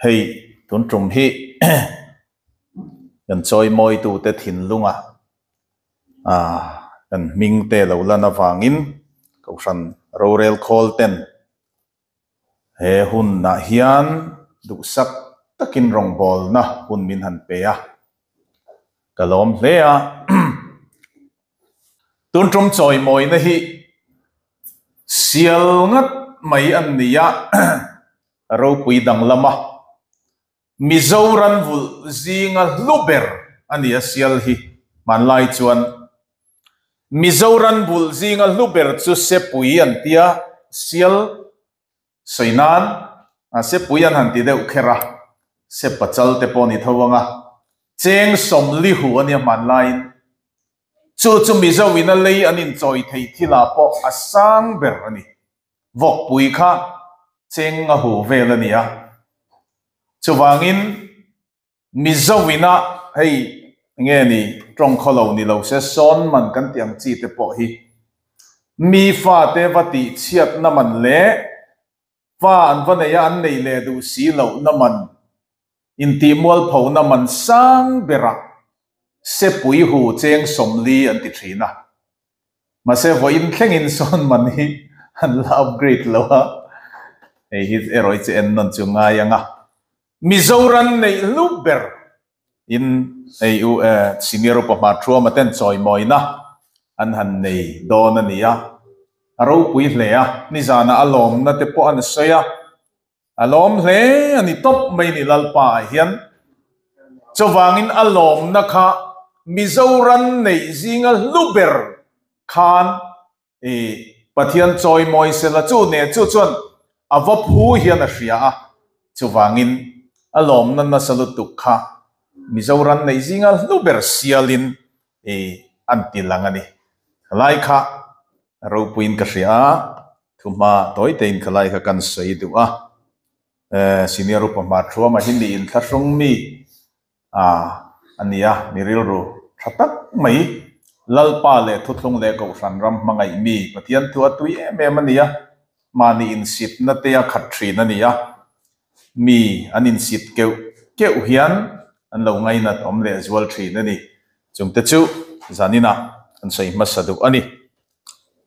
Hei tun tum hi kan chawimawitute thinlunga kan hming te lo lan avangin Kohhran rorel khawl ten he hunah hian duhsak takin rawngbawlna hun min han pe a, ka lawm hle a. Tun tum chawimawina hi sial ngat mai an ni a. Ropui danglam a, Mizoram vulh zinga hlu ber a ni a sial hi hmanlai chuan Mizoram vulh zinga hlu ber chu Sepui an tia, sial sawi nan a Sepui an han ti deuh kher a, Sepachal te pawh a ni tho ang a, cheng sawmli hu a nia hmanlaiin chu chu Mizo in a lei an inchawi thei thilah pawh a sang ber a ni. Vawkpui kha cheng a hu vel a ni a, chuvangin Mizo ina hei nge ni tawng khaw lo ni lo se sawn man kan tih ang chi te pawh hi mi fate va tih chhiatna man leh fa an va nei a an nei leh duh si lohna man intih mualphona man sang berah sepui hu cheng 40 an ti thin a. Mahse vawiin thlengin sawn man hi an la upgrade lo a, hei hi erawh hi chu en nawn chu ngai ang a. Mizoram neih hlu ber in hei u Senior Upa Hmar Thuama ten chawimawina an han nei dawn a ni a, a ropui hle a, nizanah a lawmna te pawh an sawi a, A lawm hle a ni tawp mai ni Lalpa ah hian. Chuvangin a lawmna kha Mizoram neih zinga hlu ber khan i Pathian chawimawi sela chu ne chu chuan a va phu hian a hria a. Chuvangin a lawmna nasa lutuk kha Mizoram neih zinga hlu ber sialin i an ti lang a ni. Khalai kha ropuiin ka hria a. Thuhma tawi tein khalai kha kan sawi duh a, Senior Upa Hmar Thuama hi mi inthlahrung mi a ni a, mi rilru tha tak mai, Lalpa leh Thuthlung leh Kohhran ram hmangaih mi, Pathian thu a tui em em a ni a, mahni insitna te a khat thin a ni a, mi an insit keuh keuh hian an lo ngainat awm leh zual thin a ni. Chungte chu zaninah kan sawi hmasa duh a ni.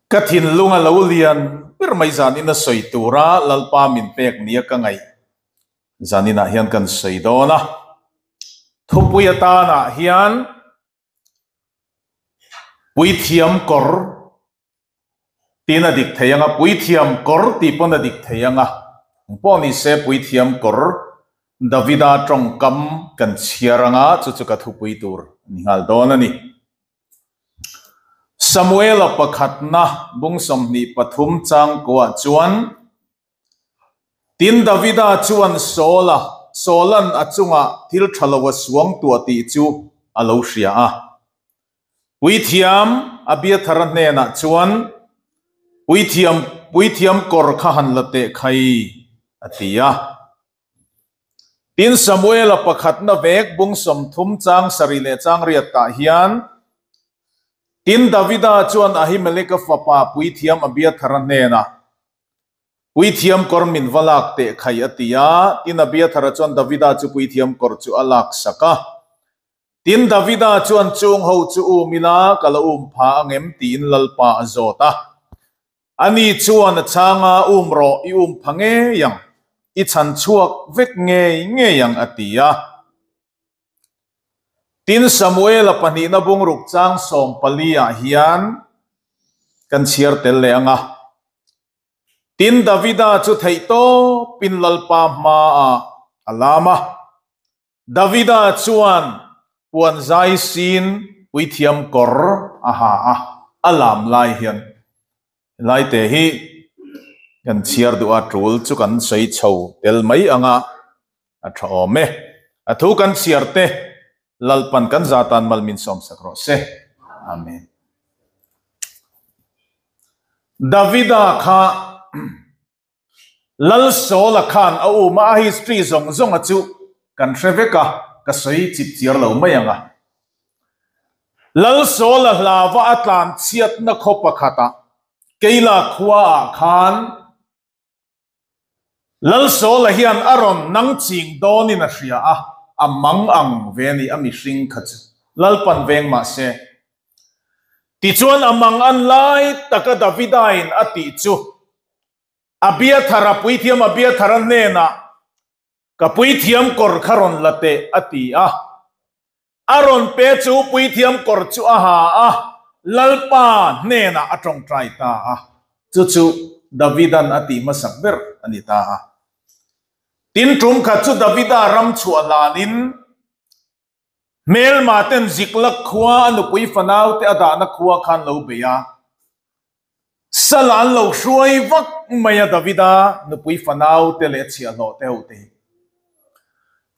Ka thinlung a lo lian ber mai zanin a sawi tura Lalpa min pek nia ka ngaih zaninah hian kan sawi dawn a. Thupui atanah hian Puithiam kawr tiin a dik thei ang a, Puithiam kawr tih pawn a dik thei ang a. Engpawh ni se Puithiam kawr Davida tawngkam kan chhiar ang a, chu chu ka thupui tur a ni nghal dawn a ni. Samuela pakhatna bung 23 changkuah chuan, Tin, Davida chuan Saula, Saula'n a chungah thil tha lo a suang tuah tih chu a lo hria a. Puithiam Abiathara hnenah chuan, Puithiam, puithiam kawr kha han la teh khai, a ti a. Tin, Samuela pakhatna vek bung 30 chang 7 leh chang 8 tah hian, Tin, Davida chuan Ahimeleka fapa puithiam Abiathara hnenah, Puithiam kawr min va lak teh khai a ti a. Tin, Abiathara chuan Davida chu puithiam kawr chu a lak sak a. Tin, Davida chuan chung ho chu um ila ka la um pha angem tiin Lalpa a zawt a. Ani chuan a chhang a, Um rawh, i um pha ngei ang, i chhan chhuak vek ngei ngei ang, a ti a. Tin, Samuela pahnihna bungruk chang 14 ah hian kan chhiar tel leh ang a. Tin, Davida chu theihtawpin Lalpa hmaah a lam a. Davida chuan puan zai sin puithiam kawr a ha a, a lam lai hian helaite hi kan chhiar duh a, tul chu kan sawi chho tel mai ang a, a tha awm e. A thu kan chhiar te Lalpan kan za tan mal min sawmsak rawh se. Amen. Davida kha Lal Sawla khan a um a, a history zawng zawnga chu kan hre vek a, ka sawi chip chiar lo mai ang a. Lal Sawla hlava a tlan chhiatna khaw pakhatah Keila khuaah khan. Lalsawla hian a rawn nang ching dawnin a hria a, a mang ang ve a ni a mihring kha chu. Lalpan veng mah se. Tichuan a mang an lai taka Davidain a tih chu Abiathara puithiam Abiathara hnenah Ka puithiam kawr kha rawn la teh a ti a. A rawn pe chu puithiam kawr chu a ha a, Lalpa hnenah a tawngtai ta a. Chu chu Davidan a tih hmasak ber a ni ta a. Tin tum khat chu Davida ram chhuah hlanin Hmelma ten Ziklag khua a nupui fanau te a dahna khua khan lo bei a. Sala an lo hruai vak mai a Davida nupui fanau te leh a chhiahhlawh te ho te hi.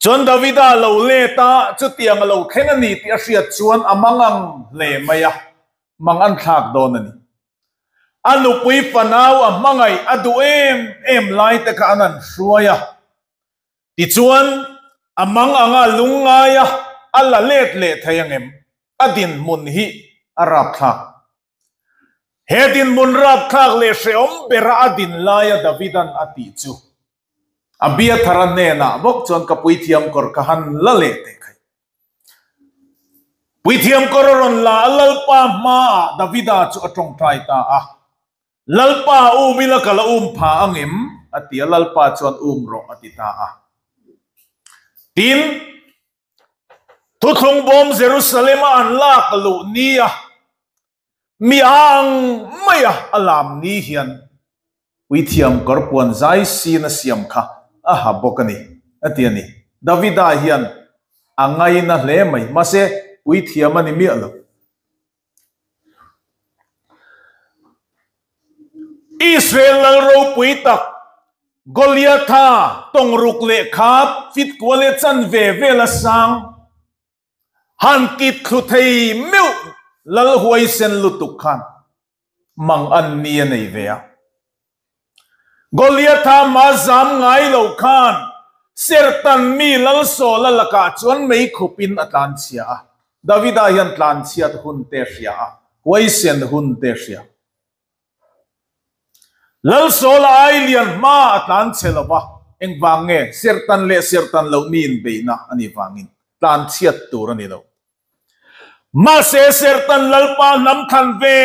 Chuan Davida lo let a, chutiang a lo thleng a ni tih a hriat chuan a mang ang hle mai a, mang an thlak dawn a ni. A nupui fanau a hmangaih a duh em em lai te kha an han hruai a. Tichuan, a mang anga lungngaia a la let leh thei angem? A dinhmun hi a rapthlak. He dinhmun rapthlak leh hrehawm bera a din laia Davidan a tih chu, Abiathara hnenah bawk chuan ka puithiam kawr ka han la leh teh khai. Puithiam kawr a rawn la a, Lalpa hmaah Davida chu a tawngtai ta a. Lalpa um ila ka la um pha ang em? a ti a, Lalpa chuan um rawh a ti ta a. Tin, thuthlung bawm Jerusalem-a an lak luh ni a, mi ang maia a lam ni hian puithiam kawr puan zai sin a siam kha a ha bawk a ni, a ti a ni. Davida hian a ngaina hle mai, mahse puithiam a ni miah lo. Israel lal ropui tak Goliatha tawngruk leh khap fit kual leh chanve vela sang han kit thlu thei meuh lal huaisen lutuk khan mang an ni a nei ve a. Goliatha hma zam ngai lo khan Sertan mi Lalsawla lakah chuan mei khupin a tlanchhia a. Davida hian tlanchhiat hun te hria a, huaisen hun te hria. Lalsawla ai lian hma a tlanchhe lo va, engvang nge Sertan leh Sertan loh mi inbeihna a nih vangin tlanchhiat tur a ni lo. Mahse, Sertan Lalpa hnam thlan ve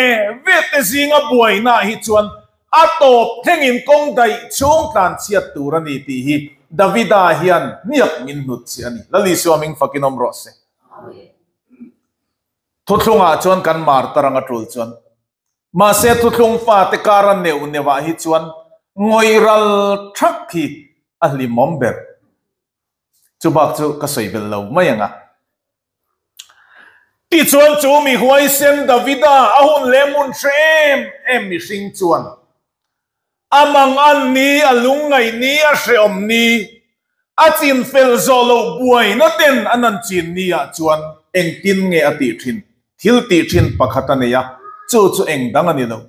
ve te zinga buainaah hi chuan a tawp thlengin kawng daih chhung tlan chhiat tur a ni tih hi Davida hian hniak min hnut che a ni. Lal Isua hming fakin awm rawh se. Thuthlungah chuan kan mar ta rang a tul chuan. Mahse, thuthlung fate kara neuh neuhah hi chuan ngawih ral thak hi a hlimawm ber. Chubak chu ka sawi belh lo mai ang a. Tichuan chu mi huaisen Davida a hun leh hmun hre em em mihring chuan a mang an ni, a lungngaih ni, a hrehawm ni, a chin fel zawh loh buaina ten an an chin ni ah chuan engtin nge a tih thin? Thil tih thin pakhat a nei a, chu chu eng dang a ni lo.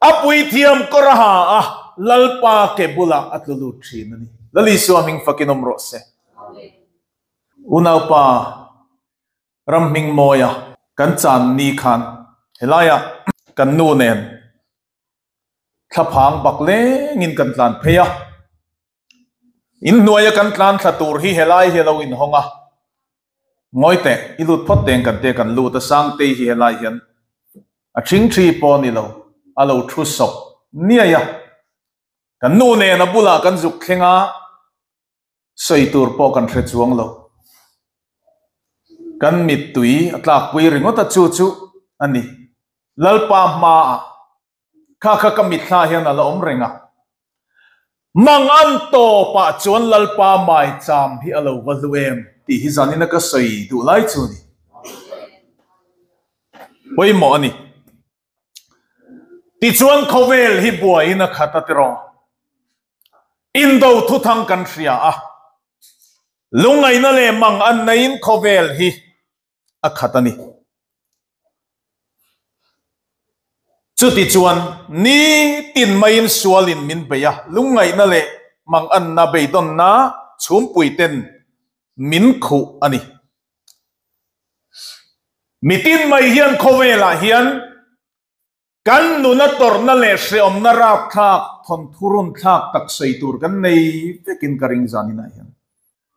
A puithiam kawr a ha a, Lalpa ke bulah a tlu lut thin a ni. Lal Isua hming fakin awm rawh se. Unaupa ram hming mawia kan chan ni khan helaiah kan nu nen thlaphang bak lengin kan tlan phei a. Inhnuaia kan tlan thla tur hi helai hi a lo inhawng a, Ngawi teh, i lut phawt teng kan tia kan lut a, Sangtei hi helai hian a thingthi pawh a ni lo, a lo thu sawp niai a, kan nu nen a bulah kan zuk thleng a, sawi tur pawh kan hre chuang lo. Kan mittui a tlakpui ringawt a, chu chu a ni. Lalpa hmaah Kha kha ka mitthla hian a la awm reng a. Mang an tawpah chuan Lalpa maicham hi a lo va hlu em tih hi zanin a ka sawi duh lai chu a ni. Pawimawh a ni. Tichuan khawvel hi buaiin a khat a tiraw. Indo thuthang kan hria a. Lungngaihna leh mang an neiin khawvel hi a khat a ni. Chuti chuan nitin maiin sualin min bei a, lungngaihna leh manganna beidawnna chhumpuiten min khuh a ni. Mitin mai hian khawvelah hian. Kan nuna tawrhna leh hreawmna rapthlak, thawnthu runthlak tak sawi tur kan nei vekin ka ring zan inah hian.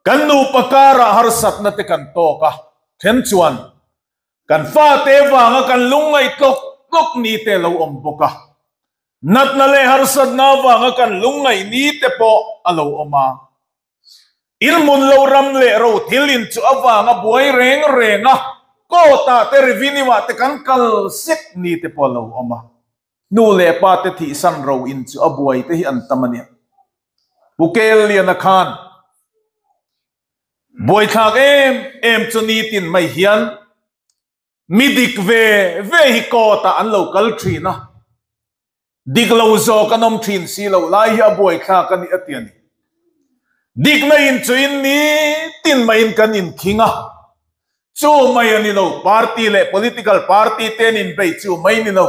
Kan nupa karah harsatna te kan tawk a, then chuan kan fate vanga kan lungngaih tlawk tlawk ni te lo awm bawk a, natna leh harsatna avanga kan lungngaih ni te pawh a lo awm a. Inhmun lo ram leh ro thil in chu avanga buai reng reng a, court ah te revenue ah te kan kal sek ni te pawh a lo awm a. Nu leh pa te thihsan ro in chu a buai te hi an tam a nia. Pu Kelliana khan buaithlak em em chu nitin mai hian Mi dik ve ve hi court ah an lo kal thin a, dik lo zawk an awm thin si lo lai hi a buaithlak a ni a ti a ni. Dikna in chu in ni tin maiin kan inkhing a, chu mai a ni lo, party leh political party te an inbei chu mai ni lo,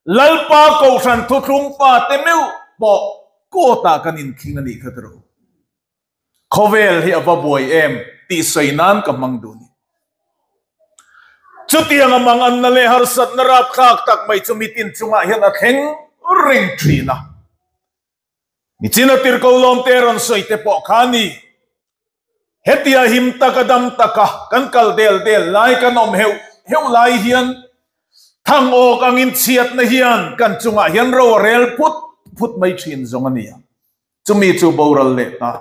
Lalpa Kohhran thuthlung pa te meuh pawh court ah kan inkhing a nih kha tiraw. Khawvel hi a va buai em tih sawi nan ka hmang duh ni. Chutiang a manganna leh harsatna rapthlak tak mai chu mitin chungah hian a thleng reng thin a. Nichina tirko lawmte rawn sawi te pawh kha ni. Hetia him taka dam taka kan kal del del lai kan awm heuh heuh lai hian thang awk angin chhiatna hian kan chungah hian ro a rel phut phut mai thin zawng a ni a. Chumi chu boral leh ta.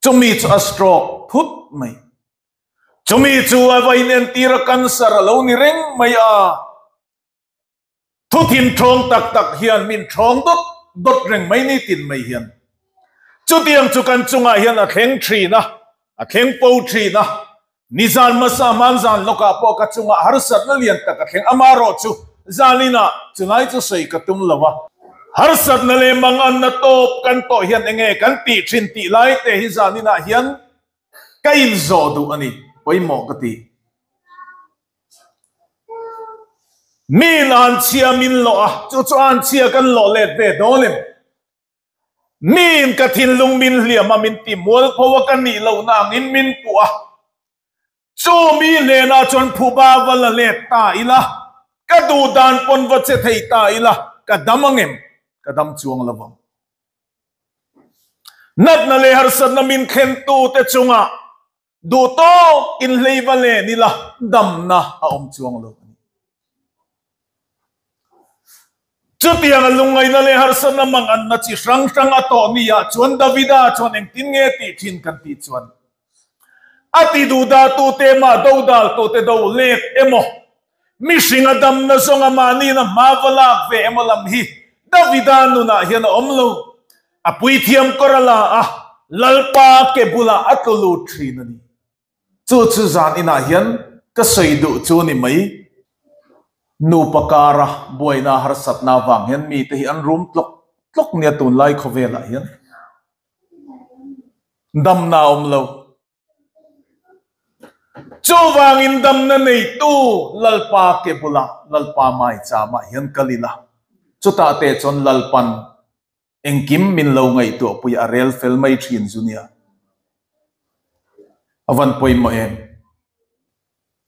Chumi chu a stroke phut mai. Chumi chu a va inentir a cancer a lo ni reng mai a. Thuthin thawng tak tak hian min thawng dawt dawt reng mai ni tin mai hian. Chutiang chu kan chungah hian a thleng thin a, a thleng po thin a. Nizan hmasa hmanzan lawkah pawh ka chungah harsatna lian tak a thleng. Amaherawh chu zaninah chulai chu sawi ka tum lo a. Harsatna leh manganna tawp kan tawh hian enge kan tih thin tih lai te hi zaninah hian ka inzawh duh a ni, pawimawh ka ti. Miin anchhia min lawh a, chu chu anchhia kan lawh let ve dawn em? Miin ka thinlung min hliam a, min ti mualpho a, ka nih lohna angin min puh a. Chu mi hnenah chuan phuba va la let ta ila, ka duh dan pawn va che thei ta ila, ka dam angem? Ka dam chuang lo vang. Natna leh harsatna min thlentu te chungah duh tawk in hlei va len ila, damna a awm chuang lo a ni. Chutiang a lungngaihna leh harsatna manganna chi hrang hrang a tawh ni ah chuan Davida chuan engtin nge tih thin kan tih chuan a ti duhdah tute mah dodal tute do let emaw mihring a damna zawnga mahniin a hma va lak ve emaw lam hi Davida nunah hian a awm lo. A puithiam kawr a la a, Lalpa ke bulah a tlu lut thin a ni. Chu chu zan inah hian ka sawi duh chu ni mai. Nupa kara buaina harsatna avang hian mite hi an rum tlawk tlawk nia tunlai khawvelah hian damna a awm lo. Chuvangin damna neitu Lalpa ke bulah Lalpa maicham ah hian kal ila chutah te chuan Lalpan Engkim min lo ngaihtuah pui a rel fel mai thin zu nia. A van pawimawh em?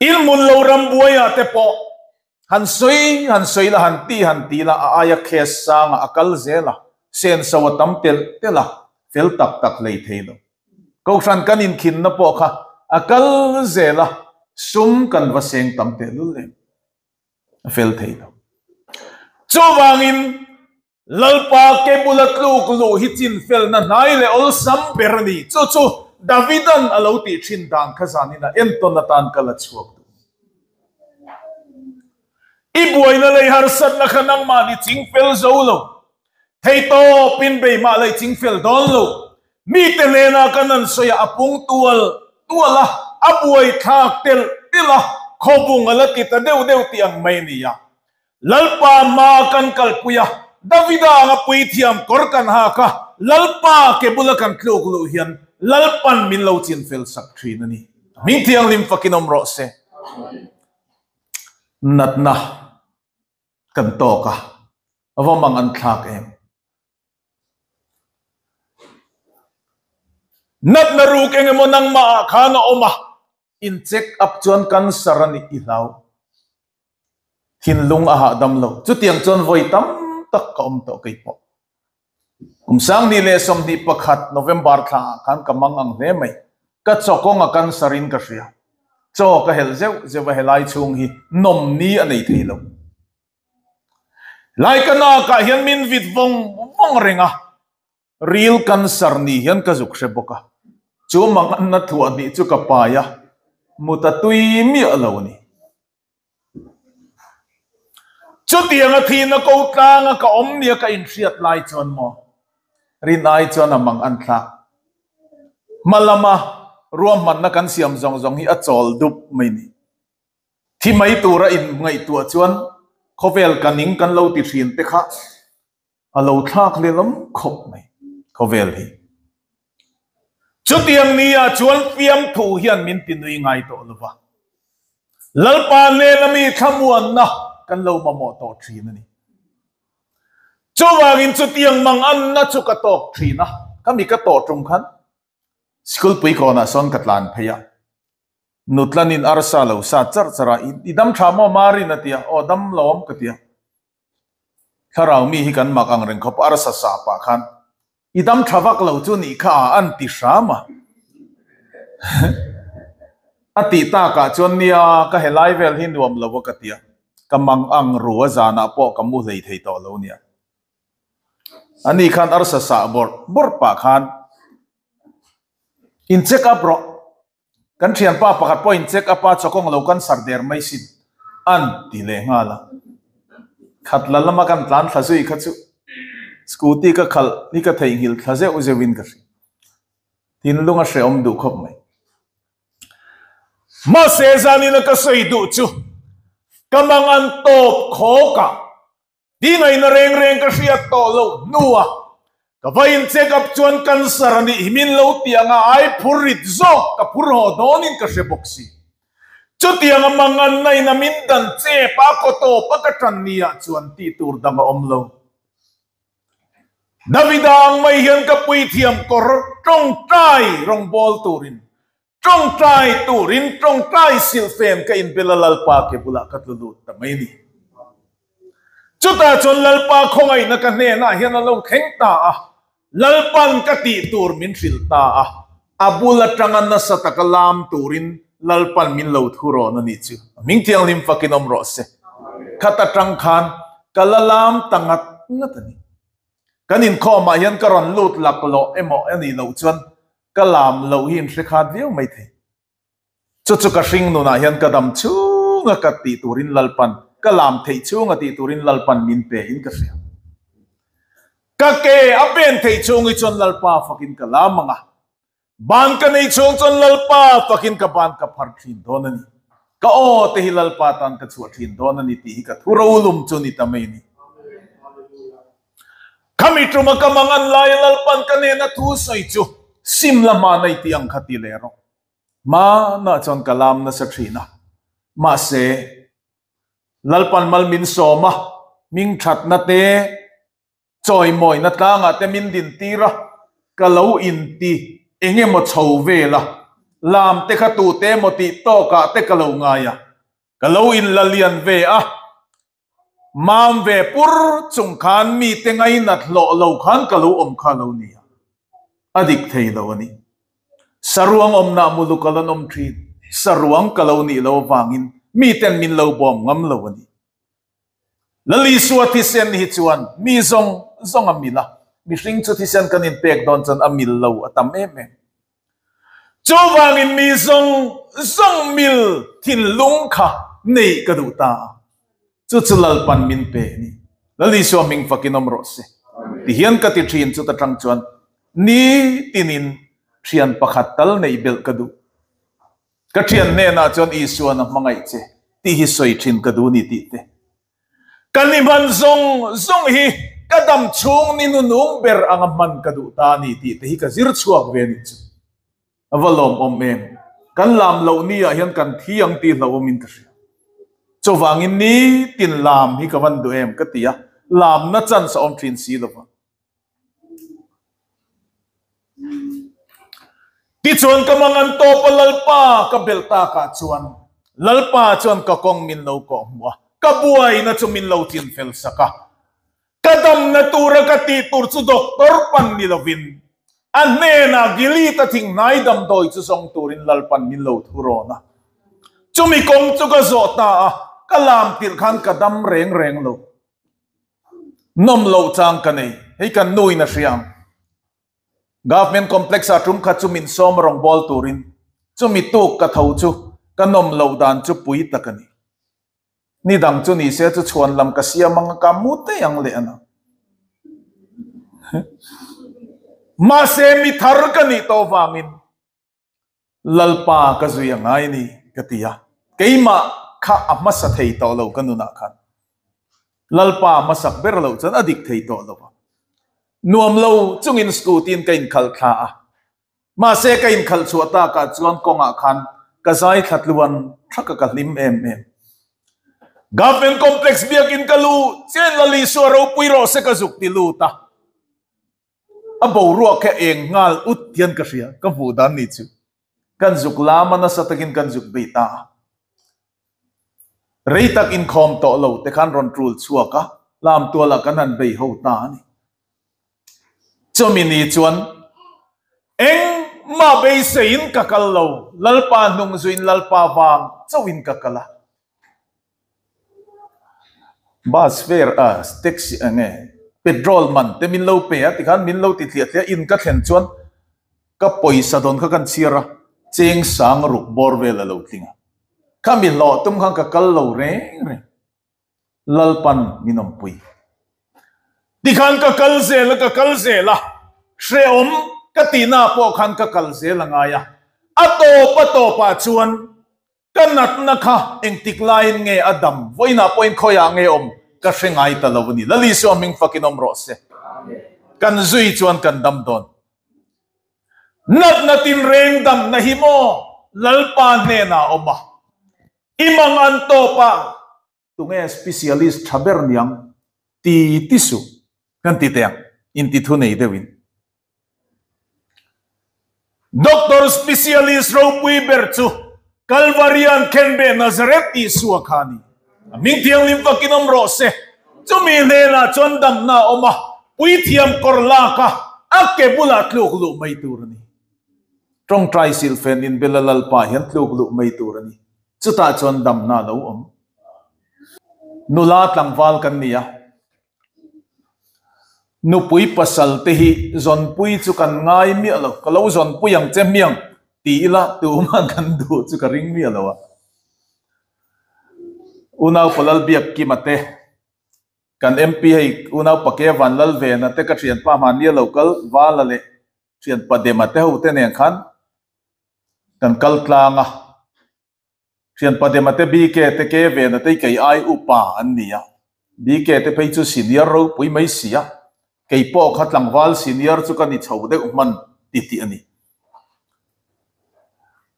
Inhmun lo ram buaiah te pawh han sawi han sawi la han ti han ti la a aia case sangah a kal zel a, senso a tam telh telh a, fel tak tak hlei thei lo. Kohhran kan inkhinna pawh kha a kal zel a, sum kan va seng tam tehlul em? A fel thei lo. Chuvangin Lalpa ke bula tluk luh hi chinfelna hnai leh awlsam ber a ni. Chu chu Davidan a lo tih thin dan kha zanin a entawn atan ka la chhuak duh. I buaina lei harsatna kha nangmah ni chingfel zo lo. Thei tawpin bei mah lei chingfel dawn lo. Mite hnenah kan an sawi a, a pung tual tual a, a buai thlak telh telh a, khawbung a la ti ta deuh deuh tih ang mai a ni a. Lalpa hma kan kalpui a, Davida anga puithiam kawr kan hak a, Lalpa ke bula kan tluk luh hian Lalpan min lo chinfel sak thin a ni. Hming thianghlim fakin awm rawh se. Natna kan tawk a, a va mang an thlak em? Natna ruk eng emaw nangmah ah khan a awm a, in check up chuan cancer a nih i hlau. Thinlung a hahdam lo. Chutiang chuan vawi tam tak ka awm tawh kei pawh. Kum 2021 November thla ah khan ka mang ang hle mai. Ka chaw kawng a cancer in ka hria. Chaw ka helh zeuh zeuh a helai chhung hi nawm ni a nei thei lo. Helai ka nak ah hian min vit vawng vawng reng a, ril cancer ni hian ka zuk hre bawk a. Chu manganna thuah hnih chu ka pai a, mut a tui miah lo a ni. Chutianga thihna ko tlanga ka awm nia ka inhriat lai chuan maw rin ai chuan a mang an thlak. Hma lama ruahmanna kan siam zawng zawng hi a chawl dup mai ni. Thi mai tura inngaihtuah chuan khawvel ka ning kan lo ti thin te kha A lo thlak lehlam khawp mai khawvel hi. Chutiang ni ah chuan fiamthu hian min ti nui ngai tawh lo va. Lalpa hnena mi thlamuanna kan lo mamawh tawh thin a ni. Chuvangin chutiang manganna chu ka tawk thin a, ka mi ka tawh tum khan Sikul puikawnah sawn ka tlan phei a, nutlanin arsa lo sa char char a, i dam tha maw Marin a ti a, aw dam lawm ka ti a. Thlarau mi hi kan mak ang reng khawp arsa sa pah khan i dam tha vak lo chu nih kha a an ti hram a. A tih takah chuan nia ka helai vel hi nuam lo a ka ti a, ka mang ang ru a zanah pawh ka mu hlei thei tawh lo nia. Ani khan arsa sah bawrh bawrh pah khan in check up rawh. Kan thianpa pakhat pawh in check up a chawkawng lo cancer der mai sin an ti leh nghal a. Khat la lama kan tlan thla zui kha chu scooty ka khalh hi ka theihnghilh thla zeuh zeuh in ka hria. Thinlung a hrehawm duh khawp mai. Mahse zanin a ka sawi duh chu ka mangan tawp khawk ah Ti ngaihna reng reng ka hriat tawh loh hnua ka va in check up chuan cancer a nih hi min lo ti anga ai phur rit zawk ka phur haw dawnin ka hre bawk si. Chutianga manganna in a min dan chep a kaw tawp a ka tan ni ah chuan tih tur dang a awm lo. Davida ang mai hian ka puithiam kawr tawngtai rawngbawl turin Tawngtai turin tawngtai silhfen ka inbel a Lalpa ke bulah ka tlu lut ta mai ni. Chutah chuan Lalpa khawngaihna ka hnenah hian a lo thleng ta a, Lalpan ka tih tur min hrilh ta a, a bul atanga nasa taka lam turin Lalpan min lo thu rawn a nih chu. A hming thianghlim fakin awm rawh se. Khat atang khan ka la lam ta ngat ngat a ni. Kan inkhawmah hian ka rawn lut laklawh emaw a nih loh chuan Ka lam loh hi in hre khat viau mai thei. Chu chu ka hring nunah hian ka dam chhunga ka tih turin Lalpan, ka lam theih chhunga tih turin Lalpan min pe in ka hria. Ka ke a pen theih chhung hi chuan Lalpa fakin ka lam ang a, ban ka nei chhung chuan Lalpa fakin ka ban ka phar thin dawn a ni. Ka aw te hi Lalpa tan ka chhuah thin dawn a ni tih hi ka thu rolum chu ni ta mai a ni. Khami tuma ka mang an lai a Lalpan ka nena thu sawi chu sim la hma nei tih ang kha ti leh rawh. Hmanah chuan ka lam nasa thin a, mahse Lalpan mal min sawm a, hming thatna te, chawimawina tlangah te min din tir a, ka lo inti eng emaw chho vel a, lam te kha tute emaw tih tawkah te ka lo ngai a, ka lo inla lian ve a, Mam ve pur chung khan mite ngainat hlawh lo khan ka lo awm kha lo nia. A dik thei lo a ni. Saruang awmna muluk a lan awm thin. Saruang ka lo nih lo avangin miten min lo bawm ngam lo a ni. Lal Isua thisen hi chuan mi zawng zawng a mil a. Mihring chu thisen kan inpek dawn chuan a mil lo a tam em em. Chuvangin mi zawng zawng mil thinlung kha neih ka duh ta a, chu chu Lalpan min pe a ni. Lal Isua hming fakin awm rawh se. Tihian ka ti thin chu ta tang chuan nitinin thian pakhat tal neih belh ka duh. Ka thian hnenah chuan Isuan a hmangaih che tih hi sawi thin ka duh ni tih te. Kan i hman zawng zawng hi ka dam chhung ni nunung ber anga hman ka duh ta a ni tih te hi ka zir chhuak ve a nih chu. A va lawmawm em? Kan lam loh ni ah hian kan thi ang tih hlauhawmin ka hria. Chuvangin nitin lam hi ka van duh em ka ti a, lamna chance a awm thin si lova. Tichuan ka mangan tawp a Lalpa ka belh takah chuan Lalpa chuan ka kawng min lo kawh hmuh a. Ka buaina chu min lo chin fel sak a. Ka damna tura ka tih tur chu doctor pan ni lovin a hnenah Gilead-a thinghnai damdawi chu zawng turin Lalpan min lo thu rawn a. Chumi kawng chu ka zawh ta a, ka lam tirh khan ka dam reng reng lo. Nawm loh chang ka nei, hei kan nuin a hria ang. Government Complex ah tum khat chu min sawm rawng bawl turin chumi tuk ka tho chu ka nawm loh dan chu pui tak a ni. Ni dang chu ni se chu chhuan lam ka siam ang a ka mu tei ang leh a na. Mahse mi thar ka nih tawh vangin Lalpa ka zui a ngai ni ka ti a, keimah kha a hmasa thei tawh lo ka nunah khan. Lalpa a hmasak ber loh chuan a dik thei tawh lo a. Nuam lo chungin scooty in ka inkhalh thla a, mahse ka inkhalh chhuah takah chuan kawngah khan ka zai thla tluan thak a ka hlim em em. Government Complex biakin ka lu chen Lal Isua ropui rawh se ka zuk ti lut a. A boruak kha eng nghal ut hian ka hria, ka hmuh dan ni chu. Kan zuk lam a nasa takin kan zuk bei ta a. Rei tak inkhawm tawh lo te khan rawn tul chhuak a, lam tualah kan han bei ho ta a ni. Chumi ni chuan engmah beiseiin ka kal lo, Lalpa hnung zuiin Lalpa vang chauhin ka kal a. Bus fare a taxi eng nge petrol man te min lo pe a tikhan min lo ti thliah thliah in ka thlen chuan ka pawisa dawn kha kan chhiar a cheng sang ruk bawr vel a lo tling a khami hlawh tum khan ka kal lo reng reng Lalpan min awmpui tikhan ka kal zel a ka kal zel a hrehawm ka tihna pawh khan ka kal zel a ngai a a tawp a tawpah chuan Ka natna kha engtik laiin nge a dam? Vawiinah pawhin khawiah nge awm? Ka hre ngai ta lo a ni. Lal Isua hming fakin awm rawh se. Kan zui chuan kan dam dawn. Natna tinreng damna hi maw Lalpa hnenah a awm a. I mang an tawp a, tunge specialist tha ber niang ti ti suh kan ti teh ang, inti thu nei deuhin. Doctor specialist ropui ber chu Kalvarian Khenbe Nazareth Isua kha a ni. A hming thianghlim fakin awm rawh se. Chumi hnenah chuan damna a awm a, puithiam kawr lak a, a ke bulah tluk luh mai tur a ni. Tawngtai silfen inbela Lalpa hian tluk luh mai tur a ni. Chutah chuan damna a lo awm. Nula tlangval kan ni a. Nupui pasal te hi zawnpui chu kan ngai miah lo, ka lo zawnpui ang che hmiang ti ila tumah kan duh chu ka ring miah lo a. Unau Palal Biak Kima te, kan MP hei Unau Pake Van Lal Vena te ka thianpa hmahni a lo kal Vala leh thianpa Dema te ho te nen khan kan kal tlang a. Thianpa Dema te BK te ke vena te kei ai upa an ni a, BK te phei chu senior ropui mai si a, kei pawh kha tlangval senior chu ka ni chho deuh hman ti tih a ni.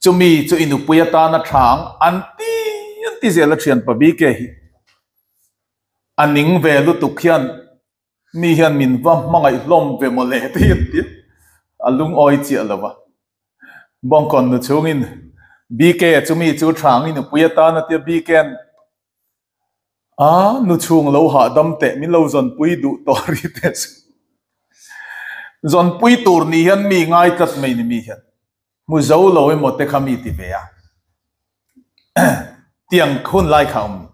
Chumi chu i nupui atana tha ang an ti an ti zel a thianpa BK hi a ning ve lutuk hian Mi hian min va hmangaih hlawm ve maw le tih an ti a lungawi chiah lo va. Bawngkawn nu chhungin BK chu mi chu thang i nupui atan a tia BK an a nu chhung lo hahdam teh min lo zawnpui duh tawh ri teh chu. Zawnpui tur ni hian mi ngai tlat mai ni mi hian hmu zo lo emaw te kha mi ti ve a tiang hun lai kha a awm ni.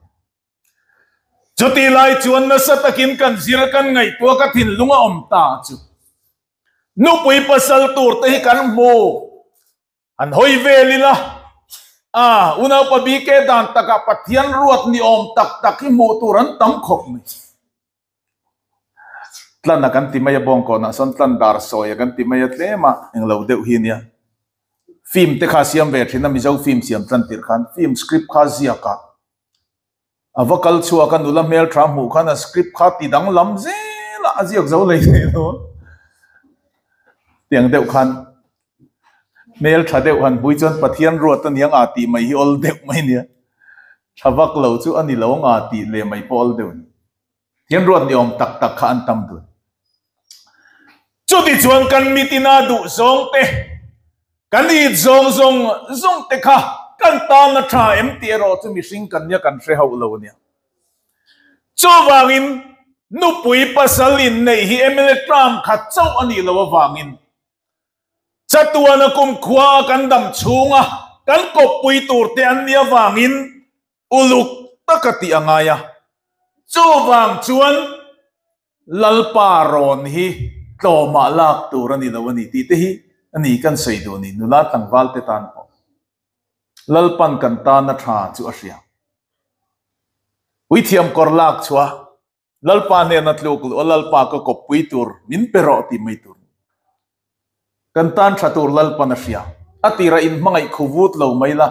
Chuti lai chuan nasa takin kan zir kan ngaihtuah ka thinlung a awm ta chu. Nupui pasal tur te hi kan hmu. Han hawi vel ila, a unaupa BK dan takah Pathian ruat ni awm tak tak hi hmuh tur an tam khawp mai. Tlan a kan ti mai a bawngkawnah sawn tlan dar sawi a kan ti mai a tlem a englo deuh hi nia. Film te kha siam ve thin a Mizo film siam tlan tirh khan film script kha ziak a A va kal chhuak a nula hmel tha hmuh khan a script kha ti danglam zel a, a ziak zo lei thei lo a. Tiang deuh khan hmel tha deuh han pui chuan Pathian ruat a niang a tih mai hi awl deuh mai nia. Tha vak lo chu a ni lo ang a tih leh mai pawh awl deuh a ni. Thian ruat ni awm tak tak kha an tam dun. Chuti chuan kan mitina duh zawng te, kan it zawng zawng zawng te kha kan tan a tha em tih erawh chu mihring kan nia kan hre hauh lo a nia. Chuvangin, nupui pasal inneih hi mla term khat chauh a nih loh avangin, chatuana kumkhua a kan dam chhunga kan kawppui turte an nih avangin uluk taka tih a ngai a. Chuvang chuan Lalpa rawn hi tlawmah lak tur a ni lo a ni tih te hi a ni kan sawi duh ni, nula tlangval te tan pawh. Lalpan kan tana tha chu a hria. Puithiam kawr lak chhuah Lalpa hnena tluk luh a Lalpa ka kawppui tur min pe rawh tih mai tur. Kan tan tha tur Lalpan a hria. A tirah in hmangaih khu vut lo mai la,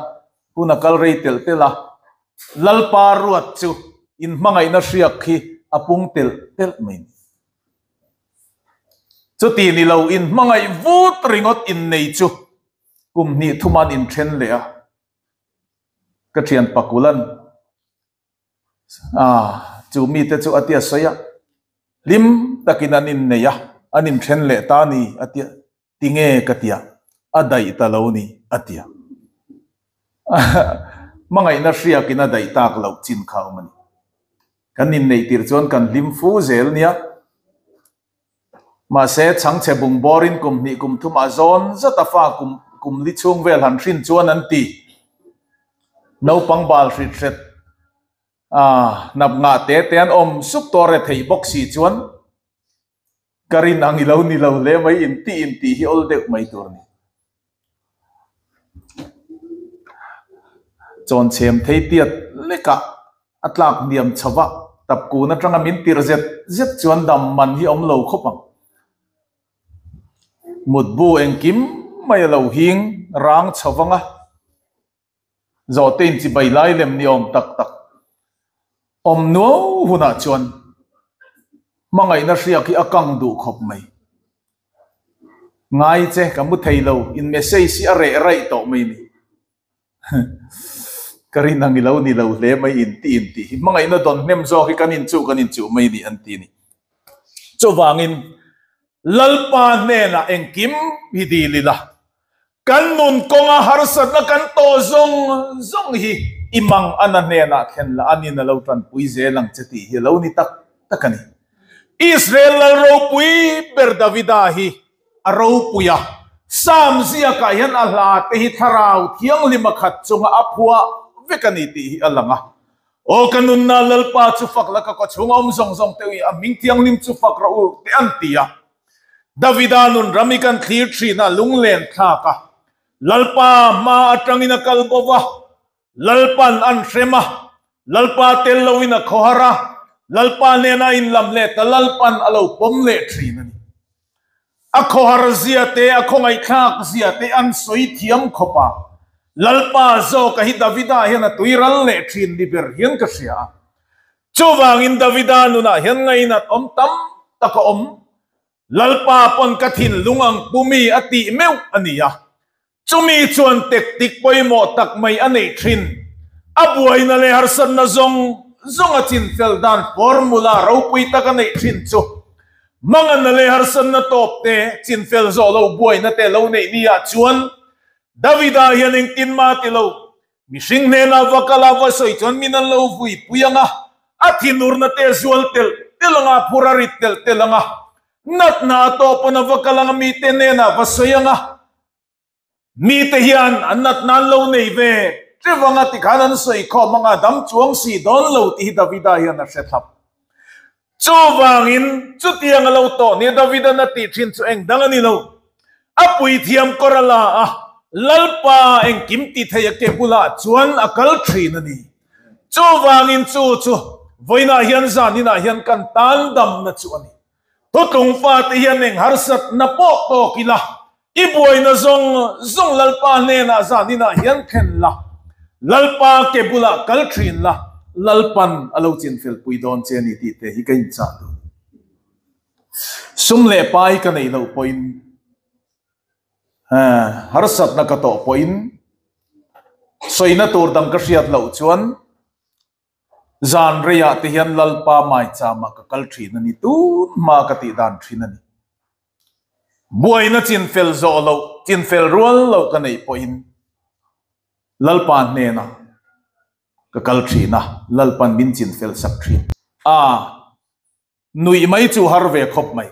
hun a kal rei telh telh a. Lalpa ruat chu in hmangaihna hriak khi a pung telh telh mai ni. Chuti ni lo in hmangaih vut ringawt in nei chu kum hnih thum an inthen leh a. Ka thian Pakulan Ah, chu mite chu a tia sawi a, hlim takin an innei a, an inthen leh ta ni a tia, tinge ka tia, a daih ta lo ni a tia. Hmangaihna hriakin a daih tak loh chin kha awm a ni. Kan inneih tir chuan kan hlim fu zel nia. Mahse, chhangchhe bungbawrin kum hnih kum thumah zawn zat a fa kum kum li chhung vel han hrin chuan an ti. Naupang bal hrit hret a hnap ngah te te an awm sup tawh re theih bawk si chuan ka rin ang i lo ni lo hle mai intih intih hi awl deuh mai tur a ni. Chawnchhem thei tiat lekah a tlak hniam chho va, tapkun atanga min tirh zet zet chuan dam man hi awm lo khawp ang. Mutbu engkim mai a lo hing rang chho vang a, Zawhte inchibai lai lem ni awm tak tak awm nuau hunah chuan hmangaihna hriak hi a kang duh khawp mai. Ngai che ka mu thei lo, in message hi a reh raih tawh mai ni. Ka rin ang i lo ni lo hle mai intih intih hi hmangaihna dawn hnem zawk hi kan inchuh kan inchuh mai ni an ti ni. Chuvangin Lalpa hnenah engkim hi dil ila. Kan nun kawnga harsatna kan tawh zawng zawng hi i mang a na hnenah thlen la anin a lo tanpui zel ang che tih hi a lo ni tak tak a ni. Israel lal ropui ber Davida hi a ropui a, Psalm ziakah hian a hla te hi thlarau thianghlim a khat chunga a phuah vek a ni tih hi a lang a. Aw ka nunna Lalpa chu fak la ka kawchhung awm zawng zawng te u i a hming thianghlim chu fak rawh u te an ti a. Davida nun ram i kan thlir thin a, lunglen thlak a, Lalpa hma atangin a kal bo va, Lalpan an hrem a, Lalpa tel loin a khawhar a, Lalpa nena inlam leh ta Lalpan a lo pawm leh thin a ni. A khawhar zia te, a khawngaihthlak zia te an sawi thiam khawp a, Lalpa zawka hi Davida hian a tui ral leh thin ni ber hian ka hria a. Chuvangin Davida nunah hian ngainat awm tam tak a awm. Lalpa pawn ka thinlung ang pumi a tih meuh a ni a. Chumi chuan tektik pawimawh tak mai a neih thin. A buaina leh harsatna zawng zawng a chinfel dan formula ropui tak a neih thin chu Manganna leh harsatna tawp te chinfel zawh lo buaina te lo neih ni ah chuan Davida hian engtin mah ti lo. Mihring hnenah va kal a va sawi chuan min an lo vui pui ang a, a thinurna te a zual telh telh ang a, a phur a rit telh telh ang a, natna a tawh pawn a va kal ang a, mite hnenah va sawi ang a, mite hian an natna an lo nei ve teuh ang a tikhan an sawi khawm ang a, dam chuang si dawn lo tih hi Davida hian a hre thlap. Chuvangin, chutiang a lo tawh nia Davidan a tih thin chu eng dang a ni lo. A puithiam kawr a la a, Lalpa engkim ti thei a ke bulah chuan a kal thin a ni. Chuvangin chu chu vawiinah hian zaninah hian kan tan damna chu a ni. Thutlung fate hian eng harsatna pawh tawk ila, i buaina zawng zawng Lalpa hnenah zaninah hian thlen la, Lalpa ke bulah kal thin la, Lalpan a lo chinfel pui dawn che a ni tih te hi ka inchah duh. Sum leh pai ka neih loh pawhin, harsatna ka tawh pawhin, sawina tur dang ka hriat loh chuan, Zan reiah te hian Lalpa maichama ka kal thin a ni, tun hma ka tih dan thin a ni. Buaina chinfel zawh loh, chinfel rual loh ka neih pawhin Lalpa hnenah ka kal thin a, Lalpan min chinfel sak thin. A nuih mai chu har ve khawp mai.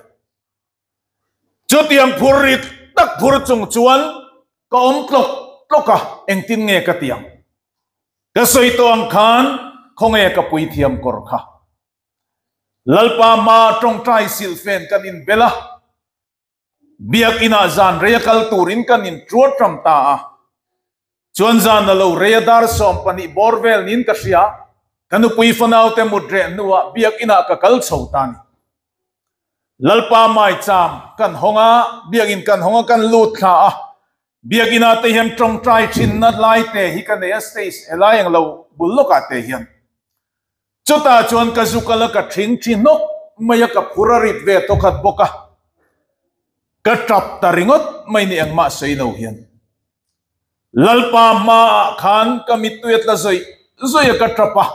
Chutiang phur rit tak phur chung chuan ka awm tlawk tlawk a, engtin nge ka ti ang? Ka sawi tawh ang khan khawnge ka puithiam kawr kha? Lalpa hma tawngtai silhfen kan inbel a, Biakinah zan rei a kal turin kan intruat ram ta a. Chuan zan a lo rei a dar 12 bawr vel niin ka hria, ka nupui fanaute mut reh hnuah biakinah ka kal chho ta a ni. Lalpa maicham kan hawng a, biakin kan hawng a kan lut thla a, biakinah te hian tawngtai thinna lai te hi ka nei a stage helai ang lo bul lawkah te hian. Chutah chuan ka zu kal a ka thing thi hnawk mai a, ka phur a rit ve tawkhat bawk a, ka tap ta ringawt mai ni engmah sawi lo hian. Lalpa hmaah khan ka mittui a tla zawih zawih a ka tap a,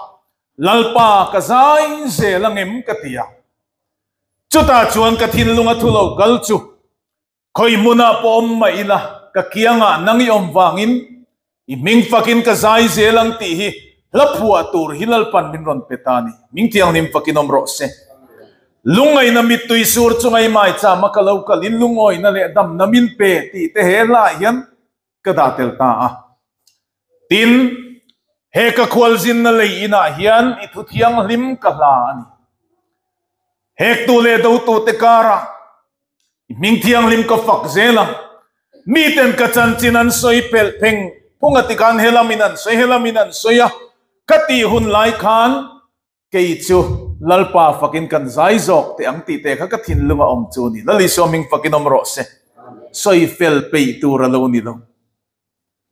Lalpa ka zai zel angem ka ti a. Chutah chuan ka thinlung a thu lo kal chu Khawi hmunah pawh awm mah ila, ka kiangah nang i awm vangin i hming fakin ka zai zel ang tih hi hla phuah tur hi Lalpan min rawn pe ta a ni. Hming thianghlim fakin awm rawh se. Lungngaihna mittui sur chunga i maichama ka lo kalin lungawina leh damna min pe tih te he hlaah hian ka dah tel ta a. Tin, he ka khualzinna lei inah hian i thu thianghlim ka hla a ni. Hektu leh dotute karah i hming thianghlim ka fak zel ang. Miten ka chanchin an sawi pelh pheng phung a tikhan he lamin an sawi, he lamin an sawi a, ka tih hun lai khan Kei chu Lalpa fakin kan zai zawk teh ang tih te kha ka thinlung a awm chu a ni. Lal Isua hming fakin awm rawh se. Sawi fel peih tur a lo ni lo.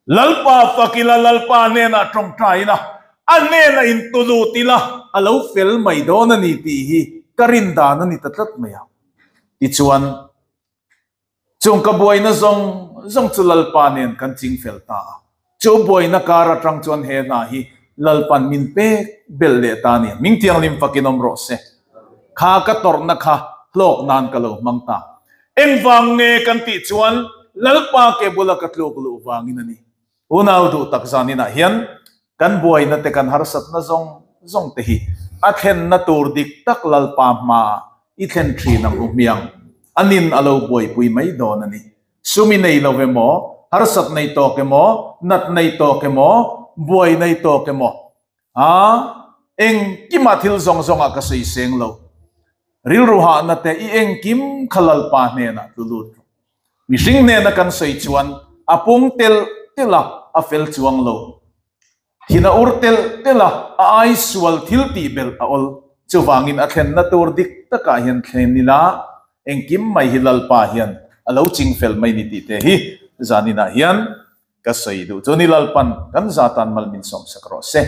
Lalpa fak ila, Lalpa hnenah tawngtai ila, a hnenah intulut ila, a lo fel mai dawn a ni tih hi ka rin dan a ni ta tlat mai a. Tichuan, Chung ka buaina zawng zawng chu Lalpa nen kan ching fel ta a, chu buaina kar atang chuan he hna hi Lalpan min pek belh leh ta a ni. Hming thianghlim fakin awm rawh se. Kha ka tawrhna kha hlawk nan ka lo hmang ta. Engvang nge kan tih chuan Lalpa ke bula ka tluk luh vangin a ni. Unau duh tak zaninah hian kan buaina te kan harsatna zawng zawng te hi a thlenna tur dik tak Lalpa hmaah i thlen thin ang u hmiang. A nin a lo buaipui mai dawn a ni. Sum i nei lo emaw, harsat nei tawk emaw, nat nei tawk emaw, buai nei tawk emaw, a engkimah thil zawng zawngah ka sawi seng lo. Rilru hahna te i engkim kha Lalpa hnenah tlu lut rawh. Mihring hnena kan sawi chuan a pung telh telh a, a fel chuang lo. Thin a ur telh telh a, a ai sual thil tih belh a awl. Chuvangin a thlenna tur dik takah hian thlen ila, engkim mai hi Lalpa hian a lo ching fel mai ni tih te hi zaninah hian ka sawi duh. Chu ni Lalpan kan zatan mal min sawmsak rawh se.